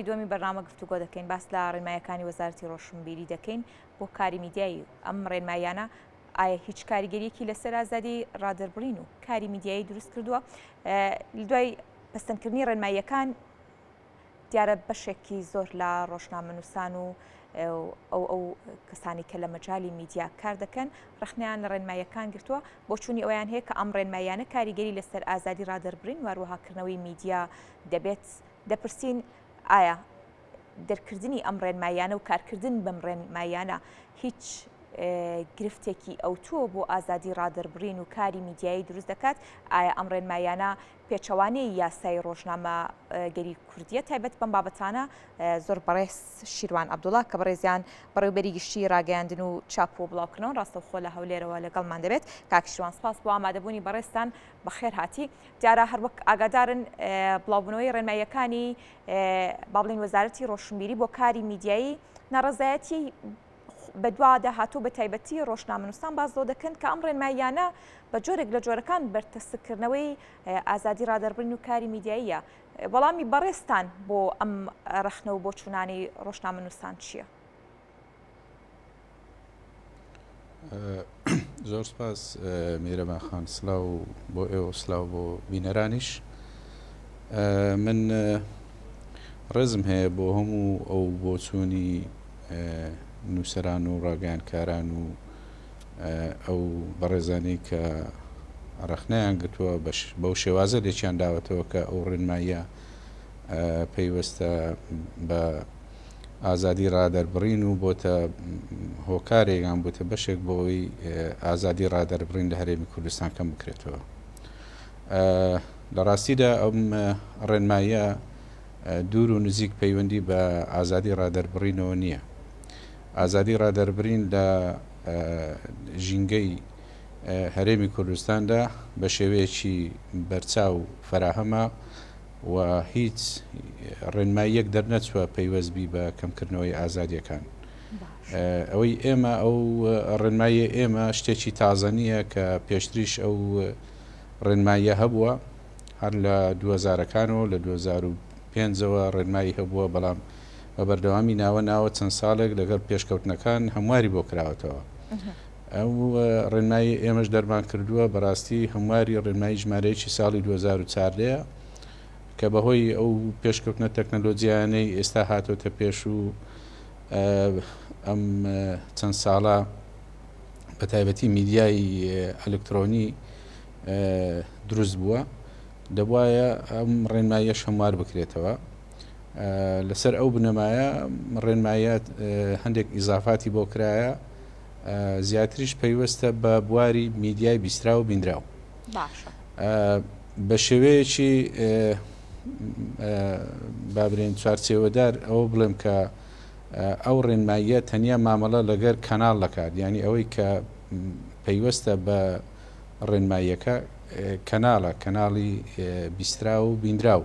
دووەمی بەرنامە گفتوگۆ دەکەین، باس لە ڕێنماییەکانی وەزارەتی ڕۆشنبیری دەکەین بۆ کاری میدیایی، ئەم ڕێنماییانە ئایا هیچ کاریگەریەکی لەسەر ئازادی ڕادەربڕین و کاری میدیایی دروست کردووە؟ دوای پەسەندکردنی ڕێنماییەکان دیارە بەشێکی زۆر لە ڕۆژنامەنووسان و ئەو ئەو کەسانی کە لە مەجالی میدیا کار دەکەن ڕەخنەیان لە ڕێنماییەکان گرتووە، بۆچوونی ئەویان هەیە کە ئەم ڕێنماییانە کاریگەری لەسەر ئازادی ڕادەربڕین و هەروەها کردنەوەی میدیا دەبێت. دەپرسین ئایا دەرکردنی ئەم ڕێنماییانە و کارکردن بەم ڕێنماییانە هیچ گرفتێکی ئەوتۆ بۆ ئازادی ڕادەربڕین و کاری میدیایی دروست دەکات؟ ئایا ئەم ڕێنماییانە پێچەوانەی یاسای ڕۆژنامەگەری کوردیە؟ تایبەت بەم بابەتانە زۆر بەڕێز شیروان عەبدوڵا کە بەڕێزیان بەڕێوبەری گشتی ڕاگەیاندن و چاپ و بڵاوکردنەوە ڕاستەوخۆ لە هەولێرەوە لەگەڵمان دەبێت. کاک شیروان سپاس بۆ ئامادەبوونی بەڕێزتان، بەخێرهاتی. دیارە هەروەک ئاگادارن بڵاوبوونەوەی ڕێنماییەکانی با بڵێین وەزارەتی ڕۆشنبیری بۆ کاری میدیایی ناڕەزایەتی بەدوادا هاتوو بە تایبەتی ڕۆژنامەنووسان باس لەوە دەکەن کە ئەم ڕێنماییانە بە جۆرێک لە جۆرەکان بەرتەسککردنەوەی ئازادی ڕادەربڕین و کاری میدیاییە. وەڵامی بەڕێزتان بۆ ئەم ڕەخنە و بۆچوونانەی ڕۆژنامەنووسان چییە؟ زۆر سپاس میرەبان خان سلاو بۆ ئێوە سلاو بۆ بینەرانیش من ڕێزم هەیە بۆ هەموو ئەو بۆچوونی نووسەران و ڕاگەیانکاران و ئەو بەڕێزانەی کە ڕەخنەیان گرتووە بەو شێوازە لێکیان داوەتەوە کە ئەو ڕێنماییە پەیوەستە بە ئازادی ڕادەربڕین و بۆتە هۆکارێک یان بۆتە بەشێک بۆ ئەوەی ئازادی ڕادەربڕین لە هەرێمی کوردستان کەم بکرێتەوە. لە ڕاستیدا ئەم ڕێنماییە دوور و نزیک پەیوەندی بە ئازادی ڕادەربڕینەوە نییە. ئازادی ڕادەربرین لە ژینگەی هەرێمی کوردستاندا بە شێوەیەکی بەرچاو فەراهەمە و هیچ ڕێنماییەک دەرنەچووە پەیوەست بی بە کەمکردنەوەی ئازادیەکان. ئەوەی ئێمە ئەو ڕێنماییە ئێمە شتێکی تازە نییە کە پێشتریش ئەو ڕێنماییە هەبووە هەر لە دووەزارەکانەوە لە 2005ەوە ڕێنمایی هەبووە بەڵام بە بەردەوامی ناوە ناوە چەند ساڵێک لەگەڵ پێشکەوتنەکان هەمواری بۆ کراوەتەوە. ئەو ڕێنمایی ئێمەش دەرمان کردووە، بەڕاستی هەمواری ڕێنمایی ژمارەیەکی ساڵی 2014 ە کە بەهۆی ئەو پێشکەوتنە تەکنەلۆجیایانەی ئێستا هاتۆتە پێش و ئەم چەند ساڵە بە تایبەتی میدیای ئەلکترۆنی دروست بووە دەبواە ئەم ڕێنماییەش هەموار بکرێتەوە لەسەر ئەو بنەمایە ڕێنمایە هەندێک ئیزافاتی بۆ کرایە زیاتریش پەیوەستە بە بواری میدیای بیستراو و بیندراو. باشە. بە شێوەیەکی با برێن چوارچێوەدار ئەوە بڵێم کە ئەو ڕێنماییە تەنیا مامەڵە لەگەر کەناڵ دەکات یعنی ئەوەی کە پەیوەستە بە ڕێنماییەکە کەناڵە کەناڵی بیستراو و بیندراو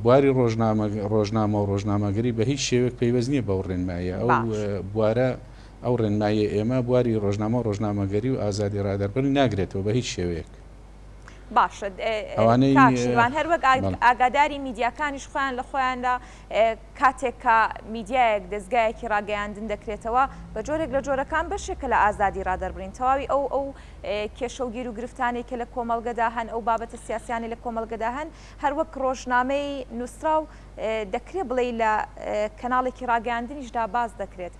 بواری ڕۆژنامە ڕۆژنامە و ڕۆژنامەگەری بە هیچ شێوەیەک پەیوەست نییە بەو ڕێنماییە. ئەو بوارە ئەو ڕێنماییە ئێمە بواری ڕۆژنامە و ڕۆژنامەگەری و ئازادی ڕادەربڕین ناگرێتەوە بە هیچ شێوەیەک. باشە ئەوانەی کاک شیروان هەر وەک ئاگاداری میدیاکانیش خۆیان لە خۆیاندا کاتێک کە میدیایەک دەزگایەکی ڕاگەیاندن دەکرێتەوە بە جۆرێک لە جۆرەکان بەشێکە لە ئازادی ڕادەربڕین تەواوی ئەو ئەو کێشە و گیر و گرفتانەی کە لە کۆمەڵگەدا هەن ئەو بابەتە سیاسیانەی لە کۆمەڵگەدا هەن هەروەک ڕۆژنامەی نووسراو دەکرێ بڵێی لە کەناڵێکی ڕاگەیاندنیشدا باس دەکرێت.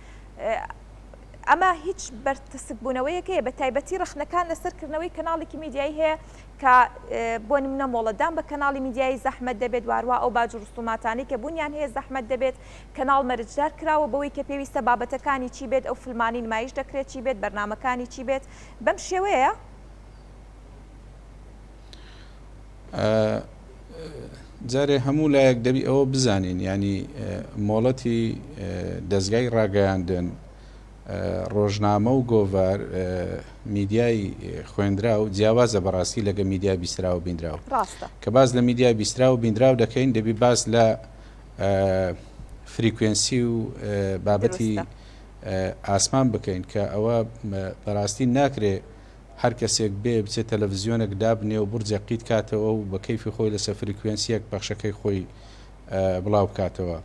ئەمە هیچ بەرتەسکبوونەوەیەک هەیە، بە تایبەتی ڕەخنەکان لەسەر کردنەوەی کەناڵێکی میدیایی هەیە کە بۆ نمونە مۆڵەتدان بە کەناڵی میدیایی زەحمەت دەبێت، واروا ئەو باج و ڕسوماتانەی کە بوونیان هەیە زەحمەت دەبێت، کەناڵ مەرجدار کراوە بەوەی کە پێویستە بابەتەکانی چی بێت، ئەو فلمانەی نمایش دەکرێت چی بێت، بەرنامەکانی چی بێت، بەم شێوەیە. جارێ هەموو لایەک دەبی ئەوە بزانین ینی مۆڵەتی دەستگای ڕاگەیاندن ڕۆژنامە و گۆڤار میدیای خوێندرا و جیاوازە بەڕاستی لەگە میدیا بیسترا و بیندراو ڕاستە کە باز لە میدیا بیسترا و بیندراو دەکەین دەبی باز لە frequency و بابەتی ئاسمان بکەین کە ئەوە بەڕاستی ناکرێ هەر کەسێک بێ بچێ تەلەفزیۆنێک دابنێ و بورجێک قیت کاتەوە و بە کەیفی خۆی لەسەر frequency یەک پەخشەکەی خۆی بڵاو بکاتەوە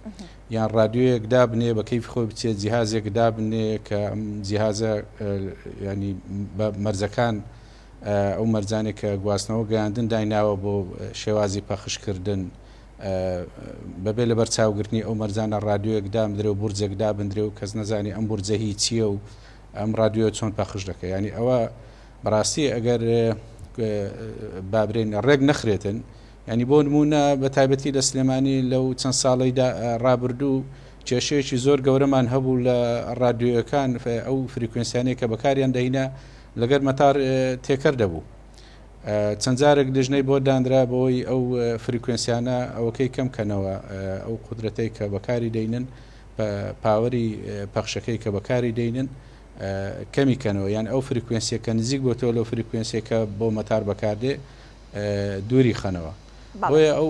یان ڕادیۆیەک دابنێ بە کەیفی خۆی بچێت جیهازێک دابنێ کە ئەم جیهازە ینی بە مەرجەکان ئەو مەرجانێک کە گواستنەوە گەیاندن دایناوە بۆ شێوازی پەخشکردن بەبێ لەبەر چاوگرتنی ئەو مەرجانە ڕادیۆیەک دامدرێ و بورجێک دابندرێ و کەس نەزانی ئەم بورجە هی چییە و ئەم ڕادیۆ چۆن پەخش دەکە ینی ئەوە بەڕاستی ئەگەر بابرێن ڕێک نەخرێتن ینی بۆ نمونە بە تایبەتی لە سلێمانی لەو چەند ساڵەیدا ڕابردوو کێشەیەکی زۆر گەورەمان هەبوو لە ڕادیۆیەکان ئەو فریکوێنسیانەی کە بەکاریان دەهینا لەگەر مەتار تێکەر دەبوو چەند جارێک لیژنەی بۆ دانرا بۆی ئەو فریکوێنسیانە ئەوەکەی کەم کەنەوە ئەو قودرەتەی کە بەکاری دەینن power ی پەخشەکەی کە بەکاری دەینن کەمی کەنەوە یان ئەو فریکوێنسیە کە نزیک بۆتەوە لەو فریکوێنسیە کە بۆ مەتار بەکاردێ دووری خەنەوە. بۆیە ئەو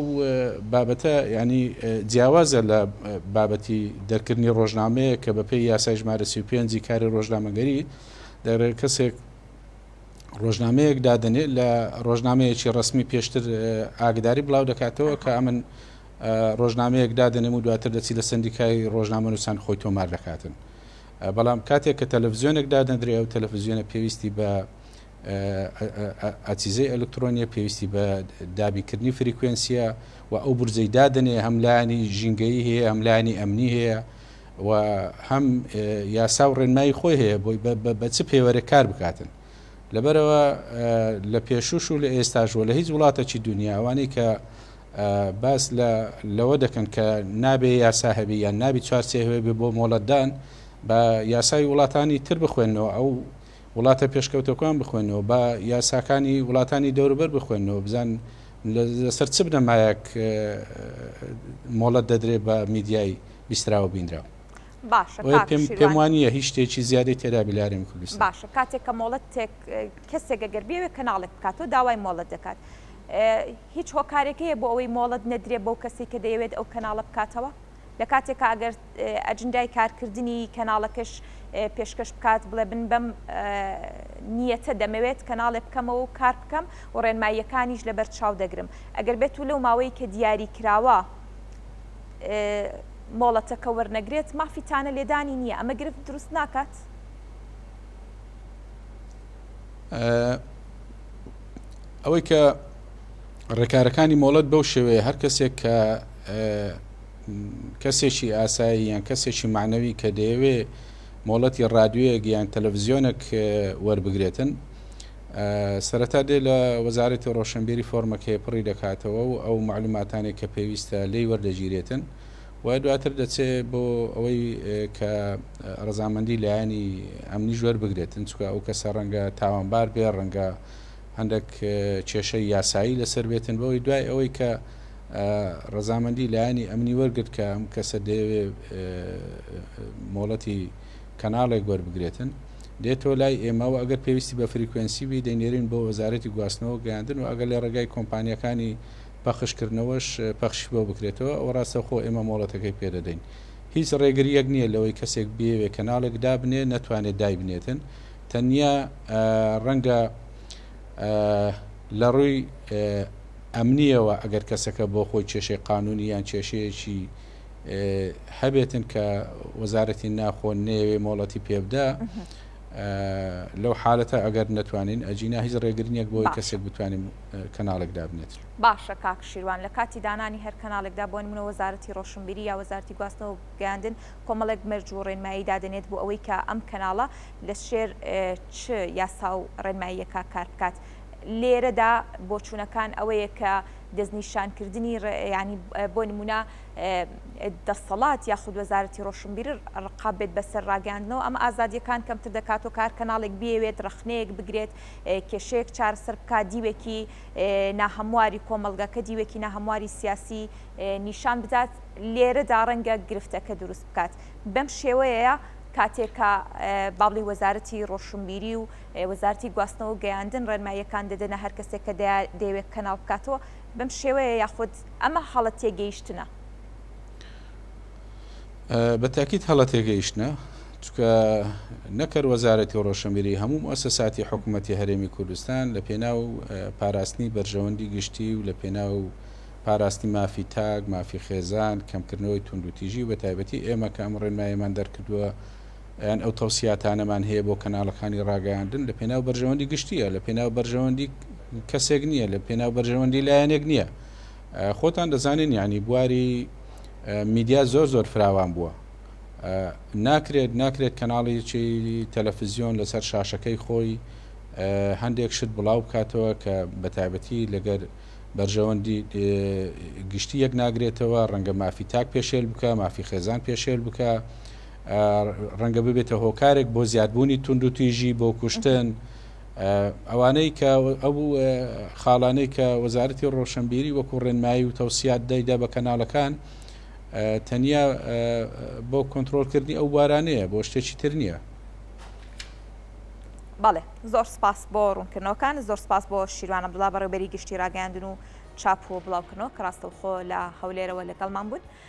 بابەتە ینی جیاوازە لە بابەتی دەرکردنی ڕۆژنامەیە کە بەپێی یاسای ژمارە 35 کاری ڕۆژنامەگەری دەرێت کەسێک ڕۆژنامەیەک دادەنێت لە ڕۆژنامەیەکی ڕسمی پێشتر ئاگداری بڵاو دەکاتەوە کە ئەمن ڕۆژنامەیەک دادەنێم و دواتر دەچی لە سندیکای ڕۆژنامەنووسان خۆی تۆمار دەکاتن بەڵام کاتێک کە تەلەڤزیۆنێک دادەندرێ ئەو تەلەڤزیۆنە پێویستی بە ئەجهیزەی ئەلکترۆنیە پێویستی بە دابینکردنی فریکوێنسیە و ئەو بورجەی دادەنێ هەم لایەنی ژینگەیی هەیە هەم لایەنی ئەمنی هەیە و هەم یاسا و ڕێنمایی خۆی هەیە بۆی بە چ پێوەرێک کار بکاتن لەبەرەوە لە پێشوش و لە ئێستاش و لە هیچ وڵاتێکی دنیا ئەوانەی کە باس لە لەوە دەکەن کە نابێ یاسا هەبی یان نابی چوارچێوە بێ بۆ مۆڵەتدان بە یاسای وڵاتانی تر بخوێنەوە ئەو وڵاتە پێشکەوتەکان بخوێنەوە با یاساکانی وڵاتانی دەوروبەر بخوێنەوە بزان لەسەر چ بنەمایەک مۆڵەت دەدرێت بە میدیای بیستراوە بینراو. باشە کاک پێم شیروان. پێم وانییە هیچ شتێکی زیادەی تێدا بێ لە هەرێمی کوردستان. باشە کاتێک کە مۆڵەتێک کەسێک ئەگەر بیەوێت کەناڵێک بکاتەوە داوای مۆڵەت دەکات هیچ هۆکارێک هەیە بۆ ئەوەی مۆڵەت نەدرێ بەو کەسەی کە دەیەوێت ئەو کەناڵە بکاتەوە؟ لە کاتێکا ئەگەر ئەجندای کارکردنی کەناڵەکەش پێشکەش بکات بڵێ بن بەم نیەتە دەمەوێت کەناڵێ بکەمەوە و کار بکەم و ڕێنماییەکانیش لەبەر چاو دەگرم ئەگەر بێت و لەو ماوەی کە دیاری کراوە مۆڵەتەکە وەرنەگرێت مافی تانە لێدانی نییە ئەمە گرفت دروست ناکات؟ ئەوەی کە ڕێکارەکانی مۆڵەت بەو شێوەیە هەر کەسێک کە کەسێکی ئاسایی یان کەسێکی معنەوی کە دەیەوێ مۆڵەتی ڕادیۆیەک یان تەلەڤزیۆنێک وەربگرێتن سەرەتا دێ لە وەزارەتی ڕۆشنبیری فۆرمەکەی پڕی دەکاتەوە و ئەو معلوماتانێک کە پێویستە لێی وەردەگیرێتن و دواتر دەچێ بۆ ئەوەی کە ڕەزامەندی لایەنی ئەمنیش وەربگرێتن چونکە ئەو کەسە ڕەنگە تاوانبار بێ ڕەنگە هەندێک کێشەی یاسایی لەسەر بێتن بەوەی دوای ئەوەی کە ڕەزامەندی لایەنی ئەمنی وەرگرت کە ئەم کەسە دەیەوێ مۆڵەتی کەناڵێک وەربگرێتن دێتەوە لای ئێمە و ئەگەر پێویستی بە فریکوێنسی بی دەینێرین بۆ وەزارەتی گواستنەوە گەیاندن و ئەگەر لە ڕێگای کۆمپانیەکانی پەخشکردنەوەش پەخشی بۆ بکرێتەوە ئەوە ڕاستەوخۆ ئێمە مۆڵەتەکەی پێدەدەین هیچ ڕێگریەک نییە لەوەی کەسێک بێوێ کەناڵێک دابنێ نەتوانێت دایبنێتن تەنیا ڕەنگە لە ڕووی ئەمنیەوە ئەگەر کەسەکە بۆ خۆی کێشەی قانونی یان کێشەیەکی هەبێتن کە وەزارەتی ناخۆ نەیەوێ مۆڵەتی پێبدا لەو حالەتە ئەگەر نەتوانین ئەجینا هیچ ڕێگرنیەک بۆی کەسێک بتوانین کەناڵێک دابنێت. باشە کاک شیروان لە کاتی دانانی هەر کەناڵێکدا بۆ نمونە وەزارەتی ڕۆشنبیری یا وەزارەتی گواستنەوە گەیاندن کۆمەڵێک مەرج و ڕێنمایی دادەنێت بۆ ئەوەی کە ئەم کەناڵە لە شێر چ یاسا و ڕێنماییەکە کار بکات لێرەدا بۆچوونەکان ئەوەیە کە دەستنیشانکردنی ینی بۆ نمونە دەسەڵات یاخود وەزارەتی ڕۆشنبیری ڕقاب بێت بەسەر ڕاگەاندنەوە ئەم ئازادیەکان کەمتر دەکات و کار کەناڵێک بیەوێت ڕخنەیەک بگرێت کێشەیەک چارەسەر بکات دیوێکی ناهەمواری کۆمەڵگەکە دیوێکی ناهەمواری سیاسی نیشان بدات لێرەدا ڕەنگە گرفتەکە دروست بکات بەم شێوەیە کاتێک کە بابلی وەزارەتی ڕۆشنبیری و وەزارەتی گواستنەوە و گەیاندن ڕێنماییەکان دەدەنە هەر کەسێک کە دەیەوێت کەناڵ بکاتەوە بەم شێوەیە یاخود ئەمە هەڵە تێگەیشتنە؟ بە تاکید هەڵە تێگەیشتنە چونکە نەکەر وەزارەتی ڕۆشنبیری هەموو موسەساتی حکوومەتی هەرێمی کوردستان لە پێناو پاراستنی بەرژەوەندی گشتی و لە پێناو پاراستنی مافی تاک، مافی خێزان، کەمکردنەوەی توندوتیژی و بەتایبەتی ئێمە کە ئەم ڕێنماییەمان دەرکردووە یان ئەو تەوسیاتانەمان هەیە بۆ کەناڵەکانی ڕاگەیاندن لە پێناو بەرژەوەندی گشتیە، لە پێناو بەرژەوەندی کەسێک نییە، لە پێناو بەرژەوەندی لایەنێک نییە. خۆتان دەزانین یعنی بواری میدیا زۆر زۆر فراوان بووە. ناکرێت ناکرێت کەناڵێکی تەلەفزیۆن لەسەر شاشەکەی خۆی هەندێک شت بڵاو بکاتەوە کە بە تایبەتی لەگەر بەرژەوەندی گشتی یەک ناگرێتەوە، ڕەنگە مافی تاک پێشێل بکە، مافی خێزان پێشێل بکە، ڕەنگە ببێتە هۆکارێک بۆ زیادبوونی توندوتیژی، بۆ کوشتن. ئەوانەی کە ئەو خاڵانەی کە وەزارەتی ڕۆشنبیری وەکو ڕێنمایی و تەوسیات دەیدا بە کەناڵەکان تەنیا بۆ کۆنترۆڵکردنی ئەو بوارانەیە، بۆ شتێکی تر نییە. بەڵێ زۆر سپاس بۆ ڕوونکردنەوەکان، زۆر سپاس بۆ شیروان عەبدوڵا بەڕێوبەری گشتی ڕاگەیاندن و چاپ و بڵاوکردنەوە کە ڕاستەوخۆ لە هەولێرەوە لەگەڵمان بوون.